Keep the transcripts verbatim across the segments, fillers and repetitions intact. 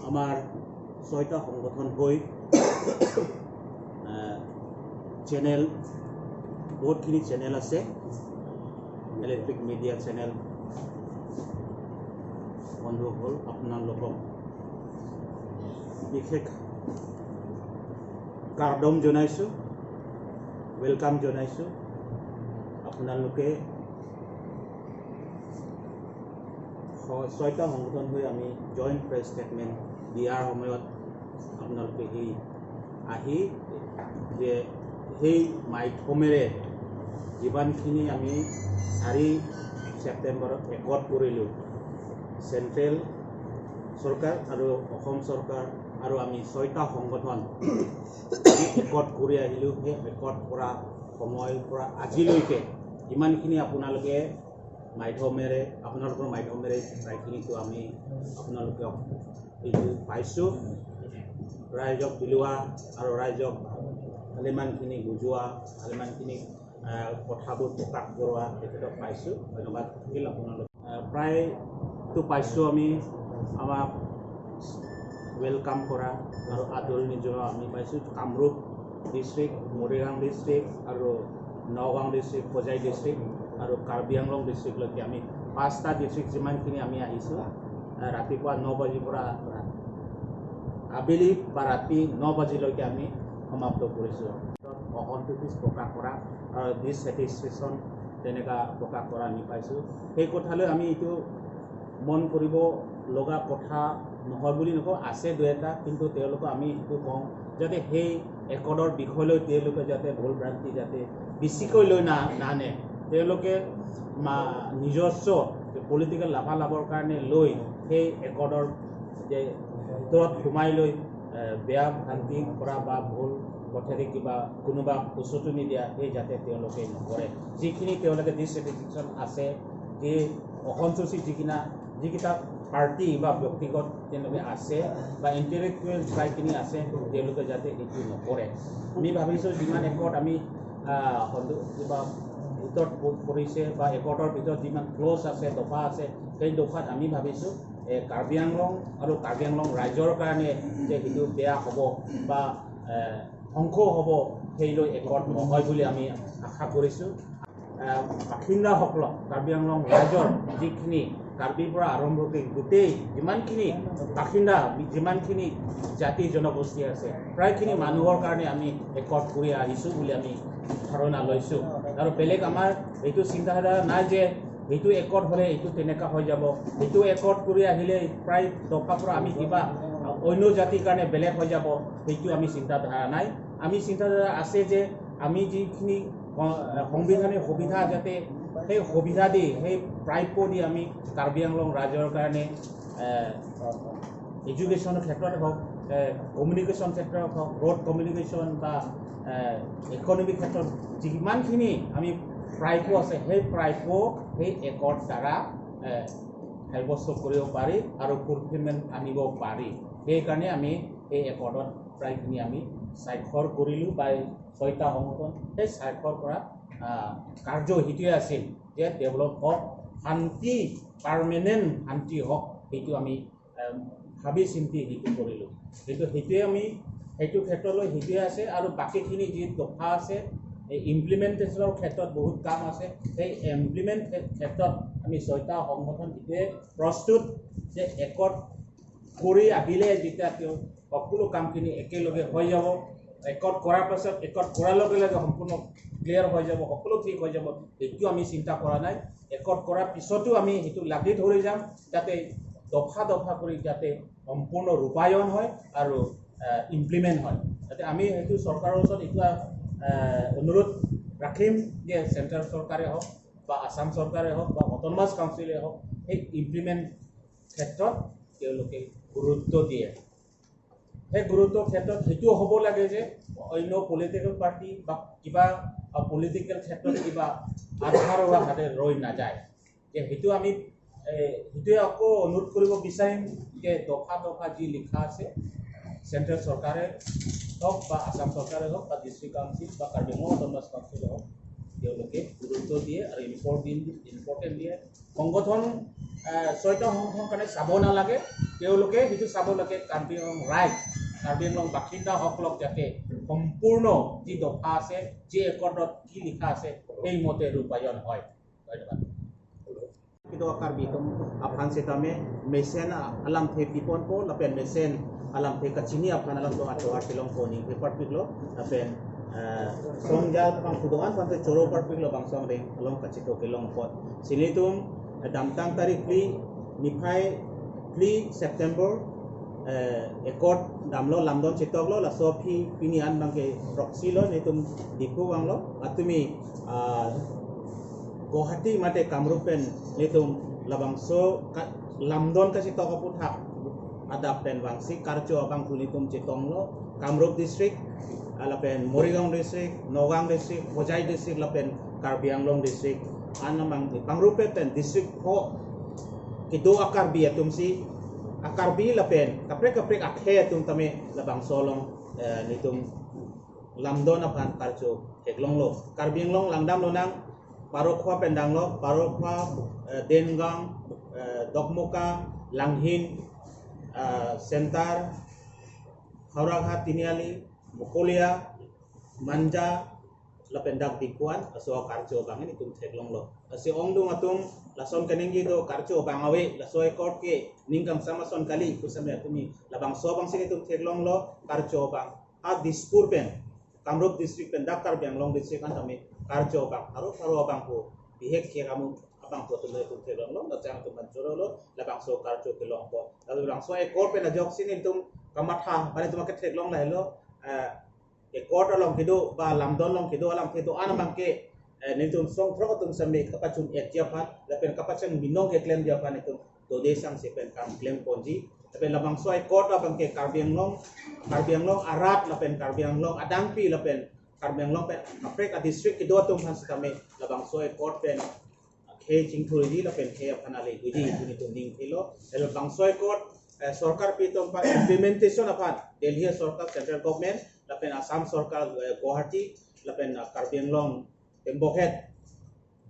আমাৰ ছয়টা সংগঠন হৈ, আহ, চেনেল, বহুতখিনি চেনেল আছে, ইলেক্ট্ৰনিক মিডিয়া চেনেল। বন্ধুসকল, আপোনালোকক বিশেষ কাৰ্ডম জনাইছোঁ, ৱেলকাম জনাইছোঁ। আপোনালোকে ছ-, ছয়টা সংগঠন হৈ আমি জইণ্ট প্ৰেছ ষ্টেটমেণ্ট দিয়াৰ সময়ত আপোনালোকে সেই আহি যে সেই মাধ্যমেৰে যিমানখিনি আমি চাৰি ছেপ্টেম্বৰত একত কৰিলোঁ, চেণ্ট্ৰেল চৰকাৰ আৰু অসম চৰকাৰ আৰু আমি ছয়টা সংগঠন যি একত কৰি আহিলোঁ, সেই একত কৰা সময়ৰ পৰা আজিলৈকে যিমানখিনি আপোনালোকে মাধ্যমেৰে, আপোনালোকৰ মাধ্যমেৰে প্ৰায়খিনিতো আমি আপোনালোকক এইটো পাইছোঁ। ৰাইজক বিলোৱা আৰু ৰাইজক ভালেমানখিনি বুজোৱা, ভালেমানখিনি, আহ, কথাবোৰ প্ৰকাশ কৰোৱা তেখেতক পাইছোঁ। ধন্যবাদ থাকিল আপোনালোক। আহ, প্ৰায়তো পাইছোঁ আমি, আমাক ৱেলকাম কৰা আৰু আদৰণি জনোৱা আমি পাইছোঁ। কামৰূপ ডিষ্ট্ৰিক্ট, মৰিগাঁও ডিষ্ট্ৰিক্ট আৰু নগাঁও ডিষ্ট্ৰিক্ট, হোজাই ডিষ্ট্ৰিক্ট আৰু কাৰ্বি আংলং ডিষ্ট্ৰিক্টলৈকে আমি পাঁচটা ডিষ্ট্ৰিক্ট যিমানখিনি আমি আহিছোঁ, আহ, ৰাতিপুৱা ন বাজিৰ পৰা আবেলি বা ৰাতি ন বাজিলৈকে আমি সমাপ্ত কৰিছোঁ। অসন্তুষ্টি প্ৰকাশ কৰা আৰু ডিছছেটিছফেকশ্যন তেনেকুৱা প্ৰকাশ কৰা আমি পাইছোঁ। সেই কথালৈ আমি এইটো মন কৰিব লগা কথা নহয় বুলি নকওঁ, আছে দুই এটা, কিন্তু তেওঁলোকক আমি এইটো কওঁ যাতে সেই একৰ্ডৰ বিষয়লৈ তেওঁলোকে যাতে ভুল ভ্ৰান্তি যাতে বেছিকৈ লৈ না নানে। তেওঁলোকে মা নিজস্ব পলিটিকেল লাভালাভৰ কাৰণে লৈ সেই একৰ্ডৰ যে ভিতৰত সোমাই লৈ, এ, বেয়া ভ্ৰান্তি কৰা বা ভুল পথেৰে কিবা কোনোবা উচতনি দিয়া, সেই যাতে তেওঁলোকে নকৰে। যিখিনি তেওঁলোকে ডিছছেটিছফেকশ্যন আছে, যি অসন্তুষ্টি যিকিনা যিকেইটা পাৰ্টি বা ব্যক্তিগত তেওঁলোকে আছে বা ইণ্টেলেকচুৱেল প্ৰায়খিনি আছে, তেওঁলোকে যাতে এইটো নকৰে। আমি ভাবিছোঁ যিমান একৰ্ড আমি, আহ, সন্তো-, কিবা ভিতৰত প-, পৰিছে বা একৰ্ডৰ ভিতৰত যিমান ক্লজ আছে, দফা আছে, সেই দফাত আমি ভাবিছোঁ, এ, কাৰ্বি আংলং আৰু কাৰ্বি আংলং ৰাইজৰ কাৰণে যে সেইটো বেয়া হ'ব বা, এ, ধ্বংস হ'ব, সেইলৈ একৰ্ড নহয় বুলি আমি আশা কৰিছোঁ। আহ, বাসিন্দাসকলক, কাৰ্বি আংলং ৰাইজৰ যিখিনি কাৰ্বিৰ পৰা আৰম্ভ কৰি গোটেই যিমানখিনি বাসিন্দা, যিমানখিনি জাতি জনগোষ্ঠী আছে, প্ৰায়খিনি মানুহৰ কাৰণে আমি একৰ্ড কৰি আহিছোঁ বুলি আমি ধাৰণা লৈছোঁ। আৰু বেলেগ আমাৰ এইটো চিন্তাধাৰা নাই যে সেইটো একৰ্ড হ'লে এইটো তেনেকুৱা হৈ যাব, সেইটো একৰ্ড কৰি আহিলে প্ৰায় দফাৰ পৰা আমি কিবা অন্য জাতিৰ কাৰণে বেলেগ হৈ যাব, সেইটো আমি চিন্তাধাৰা নাই। আমি চিন্তাধাৰা আছে যে আমি যিখিনি ক-, সংবিধানিক সুবিধা যাতে সেই সুবিধা দি, সেই প্ৰাপ্য দি আমি কাৰ্বি আংলং ৰাইজৰ কাৰণে, এ, এডুকেশ্যনৰ ক্ষেত্ৰত হওক, এ, কমিউনিকেশ্যন ক্ষেত্ৰত হওক, ৰোড কমিউনিকেশ্যন বা, এ, ইকনমিক ক্ষেত্ৰত যিমানখিনি আমি প্ৰাপ্য আছে, সেই প্ৰাপ্য সেই একৰ্ড দ্বাৰা, এ, সাব্যস্ত কৰিব পাৰি আৰু ফুলফিলমেণ্ট আনিব পাৰি। সেইকাৰণে আমি এই একৰ্ডত প্ৰায়খিনি আমি স্বাক্ষৰ কৰিলোঁ বা এই ছয়টা সংগঠন সেই স্বাক্ষৰ কৰা, আহ, কাৰ্য সেইটোৱে আছিল যে ডেভেলপ হওক, শান্তি, পাৰ্মানেণ্ট শান্তি হওক, সেইটো আমি, আহ, ভাবি চিন্তি সেইটো কৰিলোঁ। কিন্তু সেইটোৱে আমি, সেইটো ক্ষেত্ৰলৈ সেইটোৱে আছে। আৰু বাকীখিনি যি দফা আছে, এই ইমপ্লিমেণ্টেশ্যনৰ ক্ষেত্ৰত বহুত কাম আছে। সেই ইমপ্লিমেণ্ট ক্ষে-, ক্ষেত্ৰত আমি ছয়টা সংগঠন যিটোৱে প্ৰস্তুত যে একৰ্ড কৰি আহিলে যেতিয়া তেওঁ সকলো কামখিনি একেলগে হৈ যাব, একৰ্ড কৰাৰ পাছত, একৰ্ড কৰাৰ লগে লগে সম্পূৰ্ণ ক্লিয়াৰ হৈ যাব, সকলো ঠিক হৈ যাব, এইটো আমি চিন্তা কৰা নাই। একৰ্ড কৰাৰ পিছতো আমি সেইটো লাগি ধৰি যাম, যাতে দফা দফা কৰি যাতে সম্পূৰ্ণ ৰূপায়ণ হয় আৰু, আহ, ইমপ্লিমেণ্ট হয়। যাতে আমি সেইটো চৰকাৰৰ ওচৰত এইটো, আহ, অনুৰোধ ৰাখিম যে চেণ্ট্ৰেল চৰকাৰে হওক বা আছাম চৰকাৰে হওক বা অট'নমাছ কাউন্সিলে হওক, সেই ইমপ্লিমেণ্ট ক্ষেত্ৰত তেওঁলোকে গুৰুত্ব দিয়ে। সেই গুৰুত্বৰ ক্ষেত্ৰত সেইটো হ'ব লাগে যে অন্য পলিটিকেল পাৰ্টি বা কিবা, আ, পলিটিকেল ক্ষেত্ৰত কিবা আধাৰ হোৱা হাতে ৰৈ নাযায়। যে সেইটো আমি, এ, সেইটোৱে আকৌ অনুৰোধ কৰিব বিচাৰিম যে দফা দফা যি লিখা আছে, চেণ্ট্ৰেল চৰকাৰে হওক বা আছাম চৰকাৰে হওক বা ডিষ্ট্ৰিক্ট কাউন্সিল বা কাৰ্বি আংলং অট'নমাছ কাউন্সিলে হওক, তেওঁলোকে গুৰুত্ব দিয়ে আৰু ইম্পৰ্টেণ্ট, ইম্পৰ্টেণ্ট দিয়ে। সংগঠন আহ, চৈতন্য সংঘৰ কাৰণে চাব নালাগে, তেওঁলোকে সেইটো চাব লাগে কাৰ্বি আংলং ৰাইজ, কাৰ্বি আংলং বাসিন্দাসকলক যাতে সম্পূৰ্ণ যি দফা আছে, যি একৰ্ডত কি লিখা আছে, সেইমতে ৰূপায়ণ হয়। ধন্যবাদ। Kedo a-Karbi atum aphan setame mesen alamthe piponpo, lapen mesen alamthe kachini aphan alam do atovar kelongpo ningje parpiklo, lapen, eh, songjal pangphu do-an aphan te choro parpiklo, bangso angdeng along kachito kelongpo. Si nelitum, eh, damtang tarik phli, niphai phli September, eh, ekot damlo, lamdon chetoklo, laso aphi pini an abangke throksi lo, nelitum Diphu vanglo, atumi, ah, Guwahati mate Kamrup pen nelitum labangso ka-, lamdon kachetok aphuthak adap pen vangsi karcho abangphu nelitum chetonglo, Kamrup district, ah, lapen Morigaon district, Nagaon district, Hojai district, lapen Karbi Anglong district, an amang pangrup pen district pho kedo a-Karbi atum si, a-Karbi lapen kaprek kaprek akhei atum tame labangso along, eh, nelitum lamdon aphan karcho theklonglo. Karbi Anglong langdam lonang, Parokhowa pen danglo, Parokhowa, eh, Dengaon, eh, Dokmoka, Langhin, eh, Center, Howraghat, Tiniali, Mukolia, Manja, lapen dak Diphu an, laso karcho abang nelitum theklonglo. Lasi ongdung atum, lason kaningje do karcho abang ave, laso ekot ke ning kangsam ason kali, pu setame atumi labangso abangsi nelitum theklonglo, karcho abang. A Dispur pen, Kamrup district pen dak Karbi Anglong district an tame karcho abang, haro haro abangphu, bihek ke kamu abangphu atum nelitum theklonglo, lachang atum aphan chorolo, labangso karcho kelongpo. Lalu labangso ekot pen ajoksi nelitum kamatha, ba nelitum aketheklong lahelo, eh, ekot along kedo, ba lamdon along kedo alamthe do-an abangke, eh, nelitum songthrok atum setame kapachun-etji aphan, lapen kapachun binong keklemji aphan nelitum dode sangse pen kam klemponji. Lapen labangso ekot abangke Karbi Anglong, Karbi Anglong arat lapen Karbi Anglong adangpi lapen Karbi Anglong pen kaprek a-district kedo atum aphan setame labangso ekot pen khei chingthurji lapen khei aphan ale guji, pu nelitum ning thilo. Labangso ekot, eh, sorkar api atum aphan implementation aphan Delhi sorkar, central government, lapen Assam sorkar, eh, Guwahati, lapen, ah, Karbi Anglong tembokhet,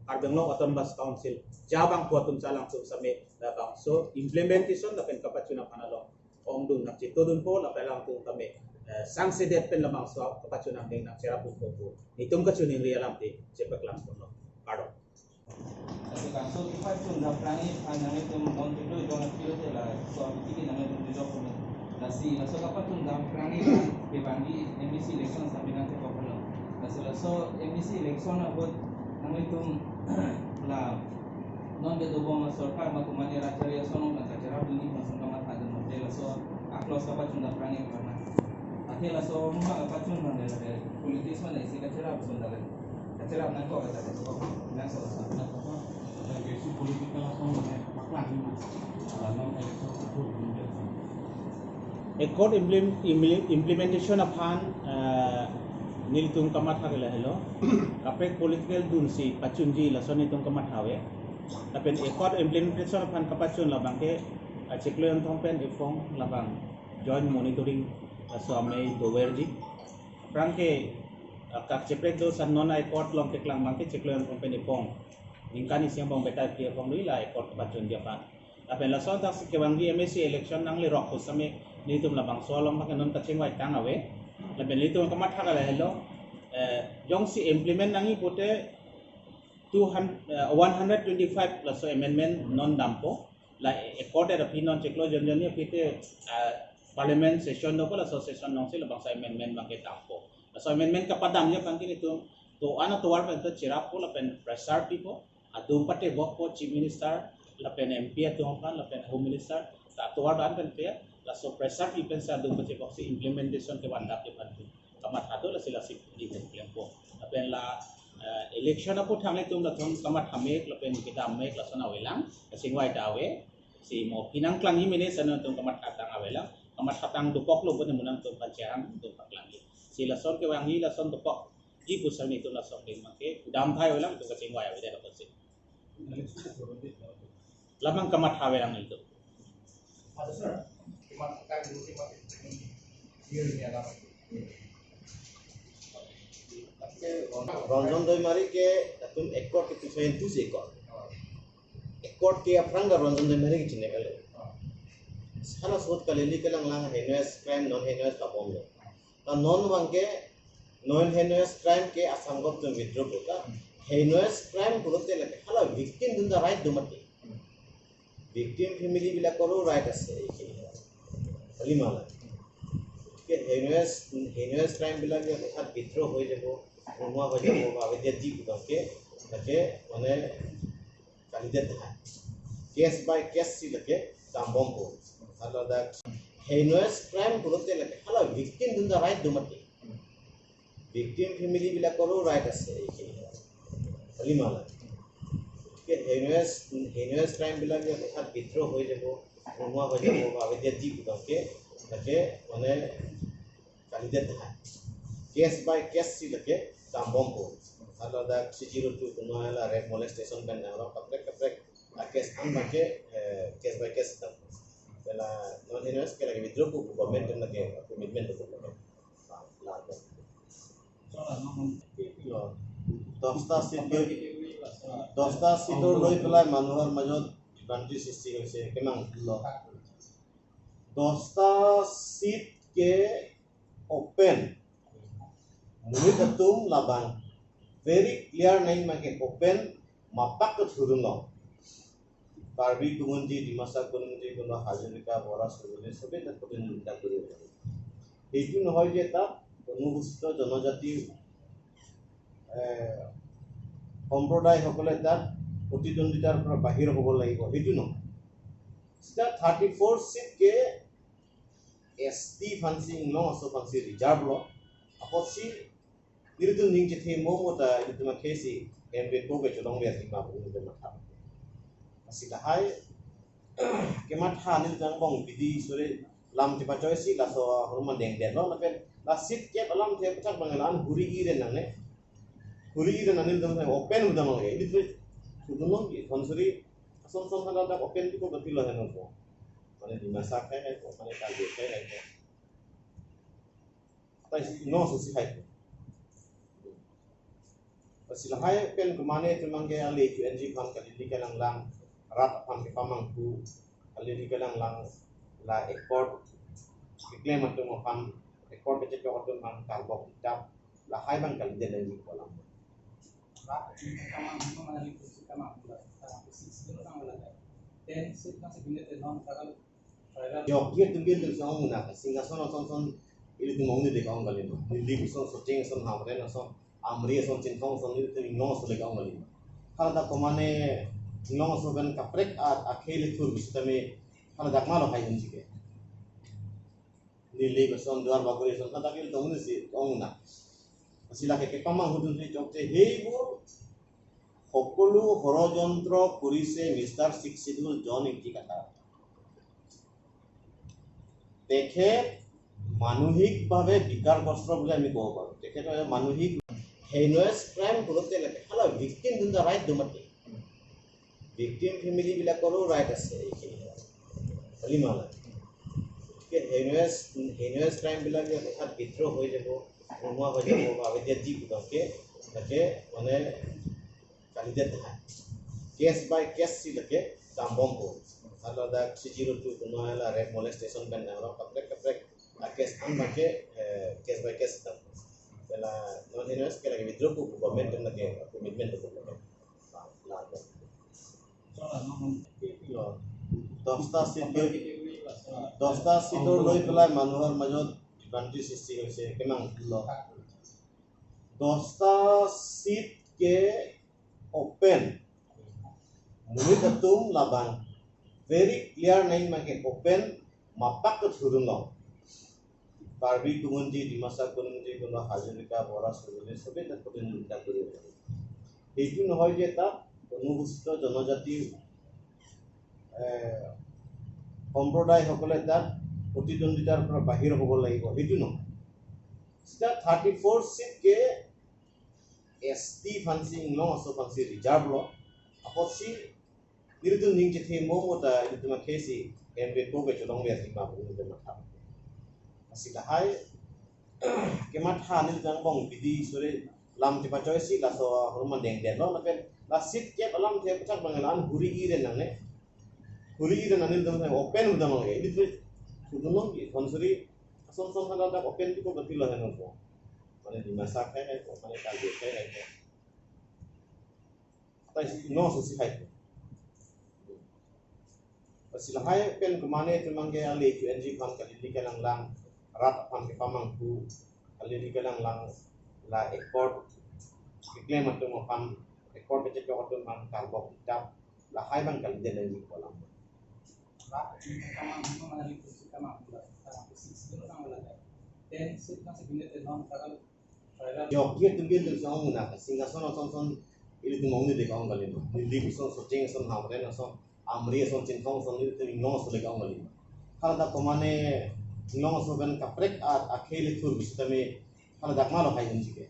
Karbi Anglong Autonomous Council, ja abangphu atum chalangtum setame labangso implementation lapen kapachun aphan along ongdung nangchetongdunpo, lapen alangtum tame, eh, sangsedet pen labangso kapachun angdeng nangcherapdunpo pu nelitum kachiningri alamthe chepaklang ponlo. Kardom. Laso kapachun dam prang-i aphan nanglitum non kedo jong apil te laso aphi ke nanglitum jok kami. Lasi laso kapachun dam prang-i aphan kevangji M A C election sambil nangkepok kalo. Lasi laso M A C election ahut nanglitum la non kedobom a-sorkar ma komatne rat achari ason nangkacherapdunji aphan song kamatha dun mate laso a-clause kapachun dam prang-i aphan. Athe laso ma kapachun nang le politics ma le isi kacherapdun dale. Kacherap nangkok kata nangkok. Nangkok. Basic political ason ne paklang ni. Dalam election itu. Accord implim-, imli-, implementation aphan, eh, nelitum kamatha ke lahelo. Kaprek political dunsi pachunji lason nelitum kamatha ave. Lapen accord implementation aphan kapachun labangke, eh, chiklo kethom pen ephong labang joint monitoring laso amei doverji. Aphrang ke, ah, kak cheprek do san non a-accord along keklang abangke chiklo kethom pen ephong. Ningkan isi angbong betai phli ephong do la accord kapachunji aphan. Lapen lason thaksi kevangji M A C election nanglerok pu setame nelitum labangso along abangke non kachingvai tang ave. Lapen nelitum kamatha ke lahelo, eh, jongsi implement nangji pute two hundred, eh, one hundred twenty-five laso amendment non dampo. La accord aphi non chiklo jon jon aphi te, ah, parliament session dopo, laso session alongsi labangso amendment abangke dampo. Laso amendment kapadamji aphan ke nelitum do-an atovar pen ta cherappo lapen pressure pipo, adung patebokpo chief minister lapen M P atum aphan lapen home minister, ta atovar do-an pen pe, laso pressure pi pensi adung patebok si implementation kevangdapji aphan kamatha do, lasi lasi di klempo. Lapen la, eh, election aphuthak nelitum latum kamatha mek lapen kedam mek lason avelang, kachingvai ta ave. Si mo pinang klangji mene sa nelitum kamatha tang avelang, kamatha tang dopok lo pune mo nangtum aphan cherang, nelitum aphan klangji. Si lason kevangji lason dopokji pu setame nelitum lason ding abangke kedam thai avelang, nelitum kachingvai avedet apotsi. Labang kamatha avelang nelitum. Ranjan Doimari ke latum accord ke two thousand two si accord. Court ke aphrang ke Ranjan Dengmari ke chine kali. Hala ahut Kalili Kalanglang heinous crime, non heinous ta bomlo. Ta non abang ke non heinous crime ke Assam Govt atum withdraw kota. Heinous crime pulote lake hala victim atum ta right do mati. Victim family bilaklo right ase. Kali mala. Ke heinous, heinous crime bilak ke hat withdraw hoi jabo, নোহোৱা হই যাব, বা এতিয়া যি কিবা কে, তাকে মানে কালি ডেট থাকে। Case by case si lake dambom po. Hala dak heinous crime pulote lake hala victim atum ta right do mati. Victim family bilaklo right ase. Kali mala. Ke heinous, heinous crime bilak ke hat withdraw hoi jabo, নোহোৱা হই যাব, বা এতিয়া যি কিবা কে, তাকে মানে কালি ডেট থাকে। Case by case si lake dambom po. Hala dak C G Road to kuno hala rape molestation pen nang rok kaprek kaprek a case an abang ke, eh, case by case dam. Pela non heinous ke lake withdraw ko government atum lake commitment ko government. দহটা চিট লৈ, দহটা চিটৰ লৈ পেলাই মানুহৰ মাজত বিভ্ৰান্তি সৃষ্টি হৈছে, কিমান? দহটা cheat ke open, monit atum labang very clear nangji abang ke open mapak kethurun lo. Karbi কুমুঞ্জি, ডিমাচা কুমুঞ্জি, কোনোবা হাজৰিকা, বৰা, চুজুলি, চবেই তাত প্ৰতিদ্বন্দ্বিতা কৰিব। সেইটো নহয় যে তাত অনুসূচিত জনজাতি, এ, সম্প্ৰদায়সকলে তাত প্ৰতিদ্বন্দ্বিতাৰ পৰা বাহিৰ হ'ব লাগিব, সেইটো নহয়। Sita thirty four seat ke S T aphansi, Inglong aso aphansi reserve lo. Apotsi ilitum ning chethe mo mo ta ilitum akhei si M P ko ke cholong ver ma pu ilitum matha. Lasi lahai kematha nelitum angbong bidi sore lam chepachoi si laso ahormu dengdetlo, lapen la seat kep alamthe aputhak abang la-an huri ire nangne. Huri ire nangne ilitum open udang lo ke. Ilitum thudunong ki thonsuri ason son hala dak open pi ko kapilo heno ko. Mane Dimasa khai hai ko, mane Karbi khai hai ko. Tai si no so si hai ko. Lasi lahai pen kemane temang ke ali Q N G aphan Kalili Kalanglang rat aphan kepamanghu, Kalili Kalanglang la accord keklem atum aphan, accord kechechok atum aphan karbok kitap lahai abang kali den lagi kolam. Rat ini pertama, ini mana di kursi pertama, pertama, kursi sebelum tanggal ada. Dan sekarang sebenarnya non tanggal Yok, ye tum bil tum song muna, Singhason ason son, ilitum ong ni dek ong kali ma. Nilip ason, Socheng ason, Hamren ason, Amri ason, Chinthong ason, ilitum Inglong ason lek ong kali ma. Hala dak komane Inglong ason pen kaprek a, akhei le thur bisitame, hala dak malo hai unji ke. Nilip ason, Duar Bagori ason, hala dak ilitum ong ni si, ong muna. Lasi lake kepamanghu dunsi chokche, সেইবোৰ সকলো ষড়যন্ত্ৰ কৰিছে mister six schedule জন ইংতি কাটাৰ। তেখেত মানসিকভাৱে বিকাৰগ্ৰস্ত বুলি আমি ক'ব পাৰোঁ। তেখেতৰ মানসিক heinous crime কৰোঁতে লাগে, hala victim যোনটা right do mati। Victim family বিলাকৰো right আছে এইখিনি। খালি মালা। গতিকে heinous, heinous crime বিলাক ইয়াত withdraw হৈ যাব, নোহোৱা হৈ যাব, বা এতিয়া যি কিবাকে তাকে মানে কালি ডেট থাকে। Case by case si lake dambom po. Hala dak C G Road to kuno hala rape molestation pen nang rok kaprek kaprek a case an abang ke, eh, case by case dam. Pela non heinous ke lake withdraw ko government atum lake commitment ko government. দহটা চিট লৈ, দহটা চিটৰ লৈ পেলাই মানুহৰ মাজত বিভ্ৰান্তি সৃষ্টি হৈছে, কিমান? দহটা cheat ke open, monit atum labang very clear nangji abang ke open mapak kethurun lo. Karbi কুমুঞ্জি, ডিমাচা কুমুঞ্জি, কোনোবা হাজৰিকা, বৰা, চুজুলি, চবেই তাত প্ৰতিদ্বন্দ্বিতা কৰিব। সেইটো নহয় যে তাত অনুসূচিত জনজাতি, এ, সম্প্ৰদায়সকলে তাত প্ৰতিদ্বন্দ্বিতাৰ পৰা বাহিৰ হ'ব লাগিব, সেইটো নহয়। Sita thirty four seat ke S T aphansi, Inglong aso aphansi reserve lo. Apotsi ilitum ning chethe mo mo ta ilitum akhei si M P ko ke cholong ver ma pu ilitum matha. Lasi lahai kematha nelitum angbong bidi sore lam chepachoi si laso ahormu dengdetlo, lapen La seat kep alamthe puthak bang la-an huri-i ri nangne. Huri-i ri nangne dam open dam nge. Di tu tu nong ki Dhonsiri ason son hala dak open tu ko pilo heno ko. Mane Dimasa khai hai ko, mane Karbi khai hai ko. Atai si no so si hai ko. Lasi lahai pen kemane temang ke ale Q N G aphan kali ni kelang lang, rat aphan kepamanghu, kali ni kelang lang, la accord keklem atum aphan, accord kechechok atum aphan karbok kitap, lahai bang kali den ni kolam. Yok, ye tum ye tum sa ong na, Singhason ason son, ili tum ong ni de ka ong kali ma. Nilip ason, Socheng ason, Hamren ason, Amri ason, Chinthong ason, ili tum Inglong ason le ka ong kali ma. Hala dak kemane Inglong ason pen kaprek a, akhei le thur bisitame, hala dak malo hai unji ke.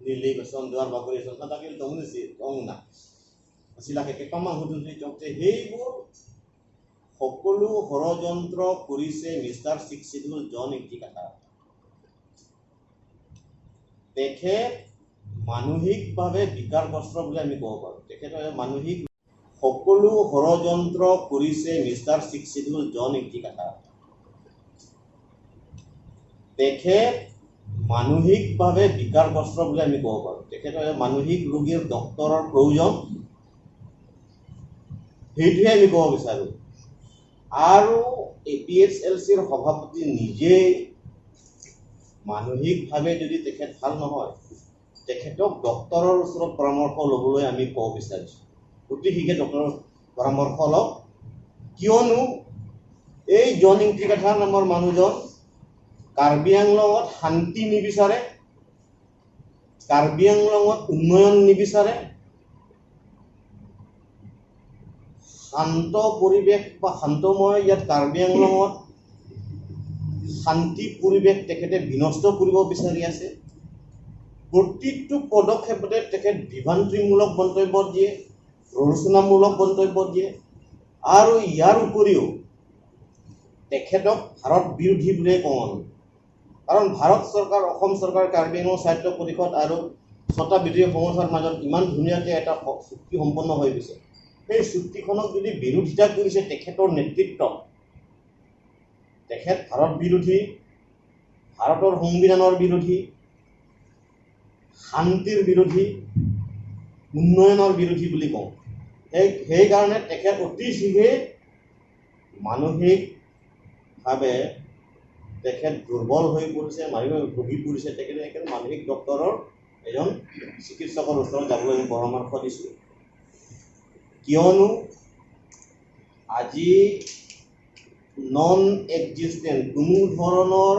Nilip ason, Duar Bagori ason, hala dak ili tum ong ni si ong na. Lasi lake kepamanghu dun si chokche, heibo সকলো ষড়যন্ত্ৰ কৰিছে mister six schedule জন ইংতি কাথাৰ। তেখেত মানসিকভাৱে বিকাৰগ্ৰস্ত বুলি আমি ক'ব পাৰোঁ। তেখেতে মানসিক সকলো ষড়যন্ত্ৰ কৰিছে মিষ্টাৰ ছিক্স শ্বিডিউল জন ইংতি কাথাৰ। তেখেত মানসিকভাৱে বিকাৰগ্ৰস্ত বুলি আমি ক'ব পাৰোঁ। তেখেতে মানসিক ৰোগীৰ ডক্তৰৰ প্ৰয়োজন, সেইটোহে আমি ক'ব বিচাৰোঁ। আৰু এ পি এইচ এল চিৰ সভাপতি নিজেই মানসিকভাৱে যদি তেখেত ভাল নহয়, তেখেতক ডক্তৰৰ ওচৰত পৰামৰ্শ ল'বলৈ আমি ক'ব বিচাৰিছোঁ। অতি শীঘ্ৰে ডক্তৰৰ পৰামৰ্শ লওক। কিয়নো এই জন ইংতি কাথাৰ নামৰ মানুহজন কাৰ্বি আংলঙত শান্তি নিবিচাৰে, কাৰ্বি আংলঙত উন্নয়ন নিবিচাৰে। শান্ত পৰিৱেশ বা শান্তময় ইয়াত কাৰ্বি আংলঙত শান্তি পৰিৱেশ তেখেতে বিনষ্ট কৰিব বিচাৰি আছে। প্ৰতিটো পদক্ষেপতে তেখেত বিভ্ৰান্তিমূলক মন্তব্য দিয়ে, প্ৰৰোচনামূলক মন্তব্য দিয়ে। আৰু ইয়াৰ উপৰিও তেখেতক ভাৰত বিৰোধী বুলিয়ে কওঁ আমি। কাৰণ ভাৰত চৰকাৰ, অসম চৰকাৰ, কাৰ্বি আংলং স্বায়ত্ত পৰিষদ আৰু ছটা বিদ্ৰোহী সংগঠনৰ মাজত ইমান ধুনীয়াকৈ এটা স-, চুক্তি সম্পন্ন হৈ গৈছে। সেই চুক্তিখনক যদি বিৰোধিতা কৰিছে তেখেতৰ নেতৃত্বত, তেখেত ভাৰত বিৰোধী, ভাৰতৰ সংবিধানৰ বিৰোধী, শান্তিৰ বিৰোধী, উন্নয়নৰ বিৰোধী বুলি কওঁ। সেই, সেইকাৰণে তেখেত অতি শীঘ্ৰে মানসিকভাৱে তেখেত দুৰ্বল হৈ পৰিছে, মানসিক ভুগি পৰিছে। তেখেতে একেবাৰে মানসিক ডক্তৰৰ এজন চিকিৎসকৰ ওচৰত যাবলৈ আমি পৰামৰ্শ দিছোঁ। কিয়নো আজি নন এক্সিষ্টেণ্ট, কোনো ধৰণৰ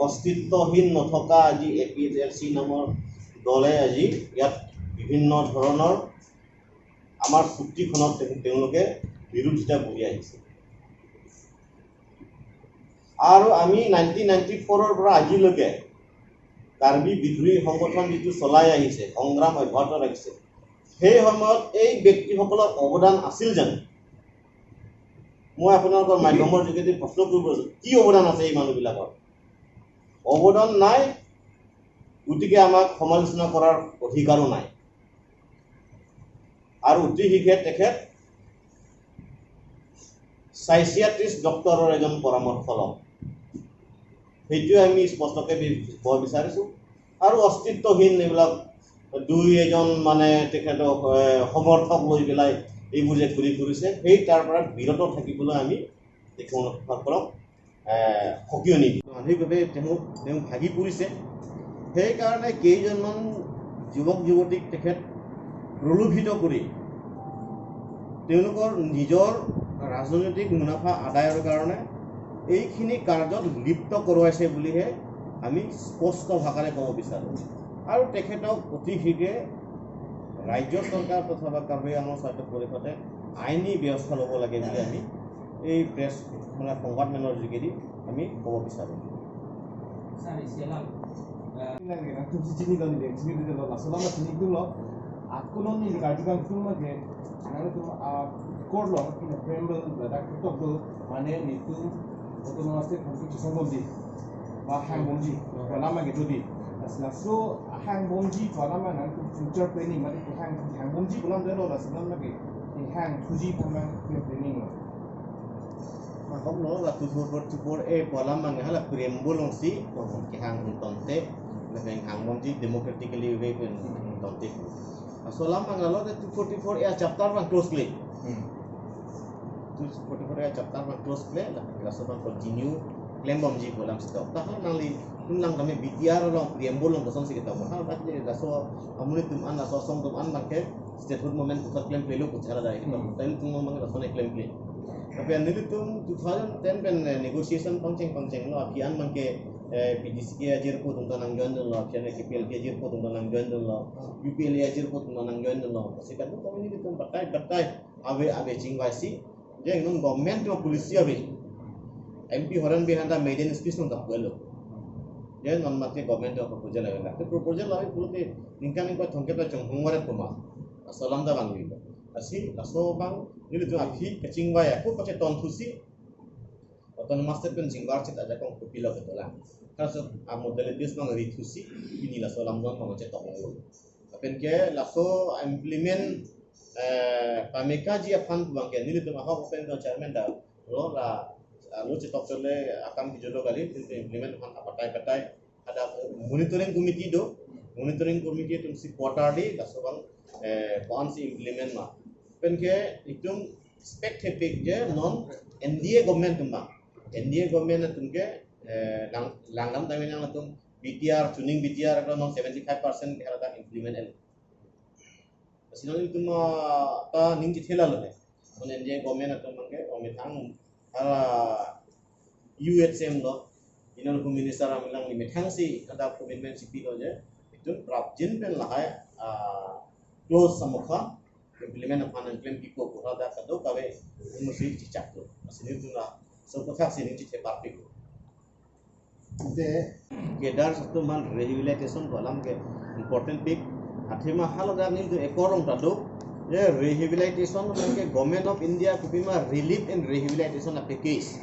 অস্তিত্বহীন নথকা আজি এ পি এইচ এল চি নামৰ দলে আজি ইয়াত বিভিন্ন ধৰণৰ আমাৰ চুক্তিখনত তেওঁ-, তেওঁলোকে বিৰোধিতা কৰি আহিছে। আৰু আমি নাইনটিন নাইনটি ফ'ৰৰ পৰা আজিলৈকে কাৰ্বি বিদ্ৰোহী সংগঠন যিটো চলাই আহিছে, সংগ্ৰাম অব্যাহত ৰাখিছে, সেই সময়ত এই ব্যক্তিসকলৰ অৱদান আছিল জানো? মই আপোনালোকৰ মাধ্যমৰ যোগেদি প্ৰশ্ন কৰিব বিচাৰিছোঁ, কি অৱদান আছে এই মানুহবিলাকৰ? অৱদান নাই, গতিকে আমাক সমালোচনা কৰাৰ অধিকাৰো নাই। আৰু অতি শীঘ্ৰে তেখেত চাইচিয়াট্ৰিষ্ট ডক্তৰৰ এজন পৰামৰ্শ লওক, সেইটোৱে আমি স্পষ্টকৈ বি-, ক'ব বিচাৰিছোঁ। আৰু অস্তিত্বহীন এইবিলাক দুই এজন মানে তেখেতক, এ, সমৰ্থক লৈ পেলাই এইবোৰ যে ঘূৰি ফুৰিছে, সেই তাৰ পৰা বিৰত থাকিবলৈ আমি তেখেতসকলক, এ, সকীয়নি দিওঁ। মানসিকভাৱে তেওঁ, তেওঁ ভাগি পৰিছে। সেইকাৰণে কেইজনমান যুৱক যুৱতীক তেখেত প্ৰলোভিত কৰি তেওঁলোকৰ নিজৰ ৰাজনৈতিক মুনাফা আদায়ৰ কাৰণে এইখিনি কাৰ্যত লিপ্ত কৰোৱাইছে বুলিহে আমি স্পষ্ট ভাষাৰে ক'ব বিচাৰোঁ। আৰু তেখেতক অতি শীঘ্ৰে ৰাজ্য চৰকাৰ তথা বা কাৰ্বি আংলং স্বায়ত্ত পৰিষদে আইনী ব্যৱস্থা ল'ব লাগে বুলি আমি এই প্ৰেছ, মানে, সংবাদমেলৰ যোগেদি আমি ক'ব বিচাৰোঁ। Sir, isi alam, eh, Nang nang tum si chini dong ni, chini dong, laso lama chini dong lo. Ako non ni karju kangtung ma ke, nang tum a court lo, ina preamble, ladak ketok do, mane nelitum autonomous state kangtung chisong bomji, ba hang bomji, ba lama ke jodi. Laso hangbomji pu alam nangtum future planning, mate hang, hangbomji pu alam detlo, laso alam lagi hangthuji pu alam planning lo. Mahok lo, la two forty-four A pu alam abang hala preamble alongsi kehang ingtonte, lapen hangbomji democratically way pen ingtonte. Laso alam abang lalo, the two forty-four A chapter abang close kle. Hmm. Two forty-four A chapter abang close kle, la, laso abang continue klembomji pu alam si tok. Tahai nanglitum lang kami B T R along preamble along kosonsi ketok. Ha, but laso amonit atum an, laso asong atum an abangke statehood movement puthot klemklelo pu chara dai. Hmm. Tangte ilitum abang laso ne klemkle. Tapi nelitum two thousand ten pen, eh, negotiation pangcheng pangchenglo, aphi an abangke, eh, P D C K ajirpo atum ta nang join dunlo, aphi an K P L K ajirpo atum ta nang join dunlo, U P L A ajirpo atum ta nang join dunlo. Lasi kadokave nelitum batai batai ave ave chingvaisi, je non government atum policy ave. M P Horen Bey aphan ta maiden speech along ta pulo. Je non mate government atum proposal ave. Lake proposal ave pulote ningkan ingkoi thomkep ta chonghong varet pu ma. Laso alam ta vanglo. Lasi laso abang nelitum aphi kachingvai ako pachetonthusi autonomous state pen chingvar chit ajakong kopilo kedolang. Laso amodalities abang rithusi pini laso alam abang pangchetong lo. Lapen ke laso implement, eh, pamekaji aphan abangke nelitum ahok pen chairman ta lo, la, ah, lo chetok chole akam kejutlo kali, nelitum implement aphan abatai batai hadak, eh, monitoring committee do, monitoring committee atumsi quarterly laso abang, eh, ko-ansi implement ma. Lapen ke itum expect thepik je non N D A government atum abang. N D A government atum ke, eh, lang, langdam tame nangtum B T R, chuning B T R non seventy-five percent ke hadak implement en. Lasi nelitum, ah, ta ning chethela lo he. Non N D A government atum abangke, o methang, ah, U H M lo, Union Home Minister amelang ni methangsi hadak commitment si pilo je, itum prapjin pen lahai, ah, clause amokha implement aphan nangklempipo pu hadak kadokave musi chichak lo. Lasi nelitum laso aphuthak si ning chethe parpik lo. Te, cadres atum aphan rehabilitation pu alam ke important pik. Athema haladak nelitum ekorong ta do. Ye rehabilitation abangke Government of India kopima relief and rehabilitation a-package.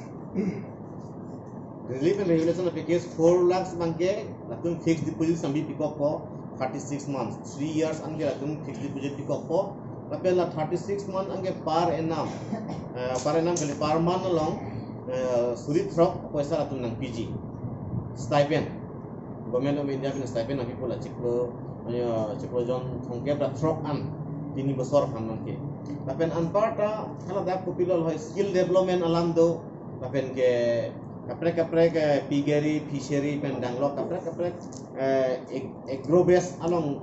Relief and rehabilitation a-package four lakhs abangke latum fixed deposit sambi pikokpo thirty-six months. Three years anke latum fixed deposit pikokpo. Lapen la thirty-six month anke per annum, eh, per annum kali, per month along, eh, suri throk poisa latum nangpiji. Stipend. Government of India pen stipend nangpipo la chiklo, eh, chiklo jon thomkep ra throk an tini bosor aphan abangke. Lapen anparta haladak kopilo lahai skill development alam do. Lapen ke kaprek kaprek, eh, piggery, fishery pen danglok kaprek kaprek, eh, ag-, agro base along,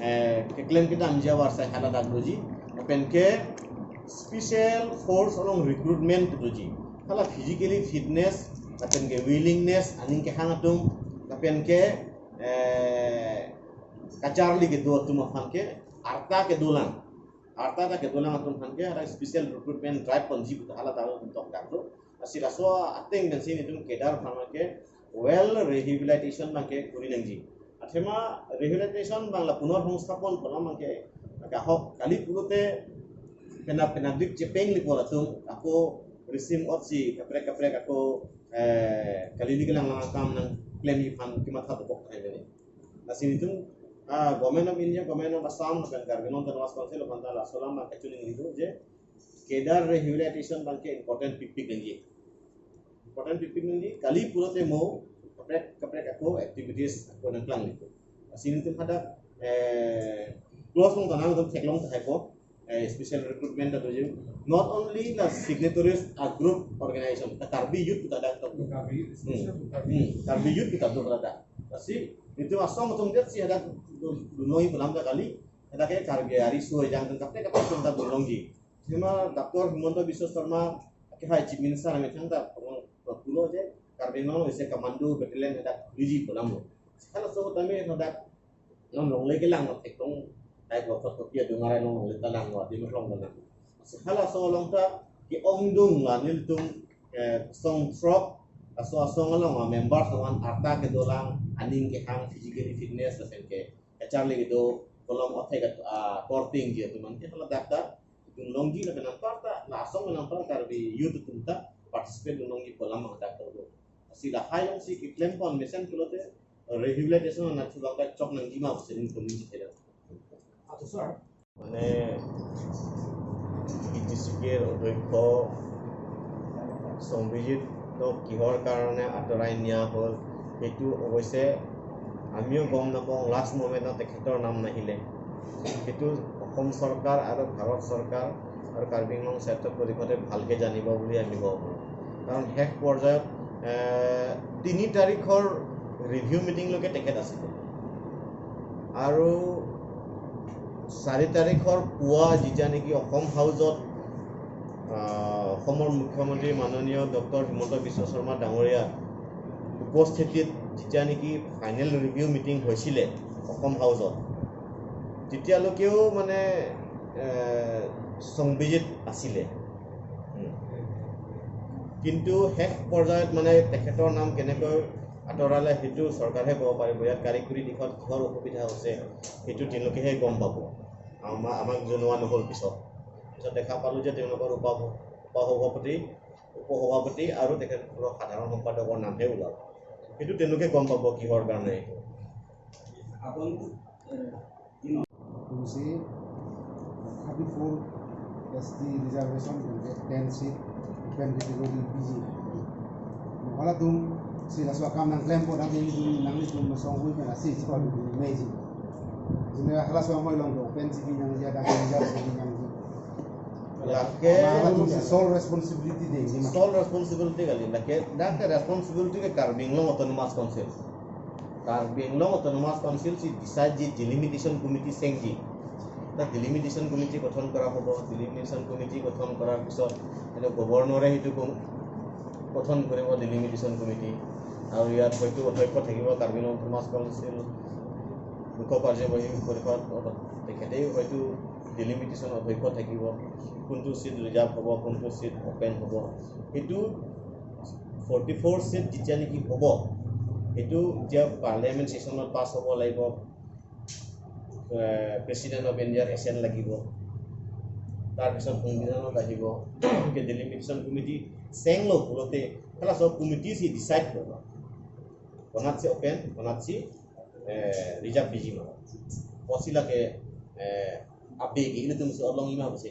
eh, keklem kedamji avarsai haladak doji. Lapen ke special force along recruitment doji. Hala physically fitness, lapen ke willingness, aning kehang atum, lapen ke, eh, kacharli kedo atum aphan ke arta kedolang. Arta ta kedolang atum aphan ke hala special recruitment drive ponji pu haladak atum tokdak do. Lasi laso ateng pensi nelitum cadre aphan ke well rehabilitation abangke kori nangji. Athema rehabilitation abang la punorsongsthapan pu alam abangke ahok kali pulote penap penapdik chepenglepo latum, ako risim otsi kaprek kaprek ako, eh, kali ili kelang lang akam nangklemji aphan kematha tokok tahai mene. Lasi nelitum, ah, Government of India, Government of Assam, lapen Karbi Anglong Autonomous Council aphan ta laso alam kachiningri do je cadre rehabilitation abangke important pikpik nangji. Important pikpik nangji, kali pulote mo kaprek kaprek ako activities ako nangklang nelitum. Lasi nelitum hadak, eh, clause along ta nangtum theklong tahaipo, eh, special recruitment ta doji. Not only la signatories a-group organization, ta Karbi Youth kita dak tok. Karbi Youth, hmm, special Karbi. Hmm, Karbi Youth kita tok dak. Lasi nelitum asong atum det si hadak dun-, dunlongji pu alam ta kali, hadak ke Karbi ariso ejang atum kaprek kaprek atum ta dunlongji. Athema Doctor Himanta Biswa Sarma akehai Chief Minister amethang ta pulo je Karbi Anglong isi commando battalion hadak khuliji pu alam lo. Halaso tame hadak non longle kelang lo, thektong tai ko kot kopi adung arai non longle ta lang lo, adim long ta lang. Halaso along ta ke-ongdung la nelitum, eh, song throk, laso asong along a-members atum an arta kedolang, aning kehang, physically fitness, lapen ke kacharli kedo, kolom othek at-, ah, kortingji atum an ke haladak ta dunlongji, lapen anparta, la asong pen anparta Karbi Youth atum ta participate dunlongji pu alam hadak ta do. Lasi lahai alongsi keklempon mesen pulote, Rehabilitation anat chubak ta chok nangji ma pusi nelitum komi chethela. Ato sir. মানে P T চি কেৰ অধ্যক্ষ সংবিজিতক কিহৰ কাৰণে আঁতৰাই নিয়া হ'ল, সেইটো অৱশ্যে আমিও গম নাপাওঁ। লাষ্ট মমেণ্টত তেখেতৰ নাম নাহিলে। সেইটো অসম চৰকাৰ আৰু ভাৰত চৰকাৰ আৰু কাৰ্বি আংলং স্বায়ত্ত পৰিষদে ভালকৈ জানিব বুলি আমি ক'ব পাৰোঁ। কাৰণ শেষ পৰ্যায়ত, এ, তিনি তাৰিখৰ ৰিভিউ মিটিংলৈকে তেখেত আছিলে আৰু চাৰি তাৰিখৰ পুৱা যেতিয়া নেকি অসম হাউচত, আহ, অসমৰ মুখ্যমন্ত্ৰী মাননীয় ডক্টৰ হিমন্ত বিশ্ব শৰ্মা ডাঙৰীয়াৰ উপস্থিতিত যেতিয়া নেকি ফাইনেল ৰিভিউ মিটিং হৈছিলে অসম হাউচত, তেতিয়ালৈকেও মানে, এ, সংবিজিত আছিলে। উম। কিন্তু শেষ পৰ্যায়ত মানে তেখেতৰ নাম কেনেকৈ আঁতৰালে সেইটো চৰকাৰেহে ক'ব পাৰিব। ইয়াত কাৰিকৰী দিশত কিহৰ অসুবিধা হৈছে সেইটো তেওঁলোকেহে গম পাব। আমা-, আমাক জনোৱা নহ'ল পিছত। পিছত দেখা পালোঁ যে তেওঁলোকৰ উপ-, উপসভাপতি, উপসভাপতি আৰু তেখেতসকলৰ সাধাৰণ সম্পাদকৰ নামহে ওলাল। সেইটো তেওঁলোকে গম পাব কিহৰ কাৰণে এইটো। Kung si thirty-four S T reservation, ten seat, open category P G. Halatum si laso akam nangklempo, nanglitum, nanglitum masong hui pen asi, si padu meji. Jine halaso amoi long do, open C V nangji, ada reserve C V nangji. Lake halatum si sole responsibility de, sole responsibility kali, lake, lake responsibility ke Karbi Anglong Autonomous Council. Karbi Anglong Autonomous Council si decide ji delimitation committee sengji. Ta delimitation committee গঠন কৰা হ'ব। Delimitation committee গঠন কৰাৰ পিছত এইটো গভৰ্ণৰে সেইটো গ-, গঠন কৰিব delimitation committee। আৰু ইয়াত হয়তো অধ্যক্ষ থাকিব কাৰ্বি আংলং অট'নমাছ কাউন্সিল মুখ্য কাৰ্যবাহী পৰিষদ, তেখেতেই হয়তো delimitation অধ্যক্ষ থাকিব। কোনটো চিট ৰিজাৰ্ভ হ'ব, কোনটো চিট অপেন হ'ব, সেইটো ফৰ্টি ফ'ৰ চিট যেতিয়া নেকি হ'ব, সেইটো এতিয়া পাৰ্লিয়ামেণ্ট ছেছনত পাছ হ'ব লাগিব, প্ৰেচিডেণ্ট অফ ইণ্ডিয়াৰ এছেণ্ট লাগিব, তাৰপিছত সংবিধানত আহিব। গতিকে ডেলিমিটেশ্যন কমিটি চেংলো বুলতে, খালা চব কমিটি চি ডিচাইড কৰিব, কোনাত চি অপেন, কোনাত চি ৰিজাৰ্ভ বিজি মাৰ পচিলাকে। আপডেট ইলে তুমি অলং ইমা বসে।